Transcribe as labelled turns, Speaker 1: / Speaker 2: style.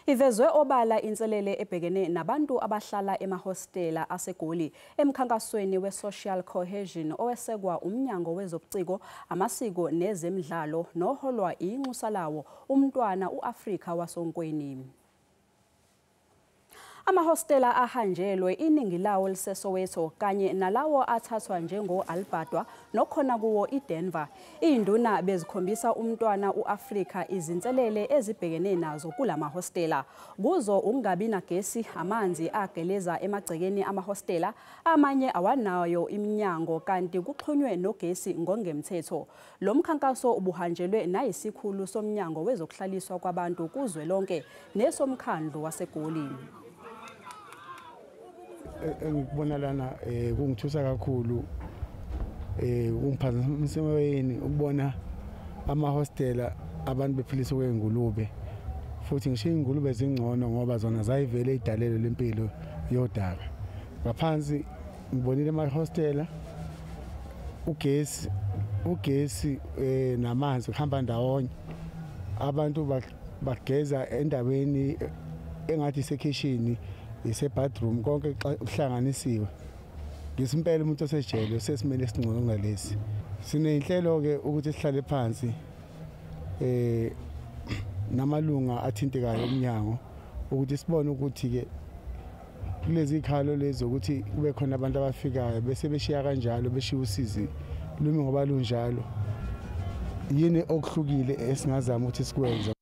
Speaker 1: Ivezwe obala inselele ebhekene nabantu abahlala emahostela aseGoli emkhankasweni we-Social Cohesion owesekwa uMnyango Wezobuciko, Amasiko Nezemidlalo noholwa inxusa lawo uMntwana u-Afrika wasoNkweni. Amahostela ahanjelwe iningi lawo liseSoweto kanye nalawo athathwa njengo-Albadwa nokhona kuwo iDenver. Induna bezikhombisa uMntwana u-Afrika izinselele ezibhekene nazo kulamahostela. Kuzo ukungabi nagesi, amanzi ageleza emagcekeni amahostela, amanye awanayo iminyango kanti kuxhunywe nogesi ngongemthetho. Lo mkhankaso ubuhanjelwe nayisikhulu somnyango wezokuhlaliswa kwabantu kuzwelonke nesomkhandlu waseGoli.
Speaker 2: Engikubona lana kungithusa kakhulu, kungiphazamisa emoyeni ukubona amahostela abantu bephiliswa kwezingulube, futhi ngisho izingulube zingcono ngoba zona zayivele idalelo lempilo yodaka. Ngaphansi ngibonile amahostela ugesi namanzi kuhamba ndawonye, abantu bageza endaweni engathi isekhishini, ise-bathroom, konke kuhlanganisiwe. Ngisimpela umuntu osejele sesimele esingcono kunalesi. Sineyinhlelo-ke ukuthi sihlale phansi namalunga athintekayo omnyango ukuthi sibone ukuthi-ke kulezi khalo lezi ukuthi kube khona abantu abafikayo bese beshiya kanjalo, beshiya usizi lumi ngoba lunjalo. Yini okuhlukile esingazama ukuthi sikwenze?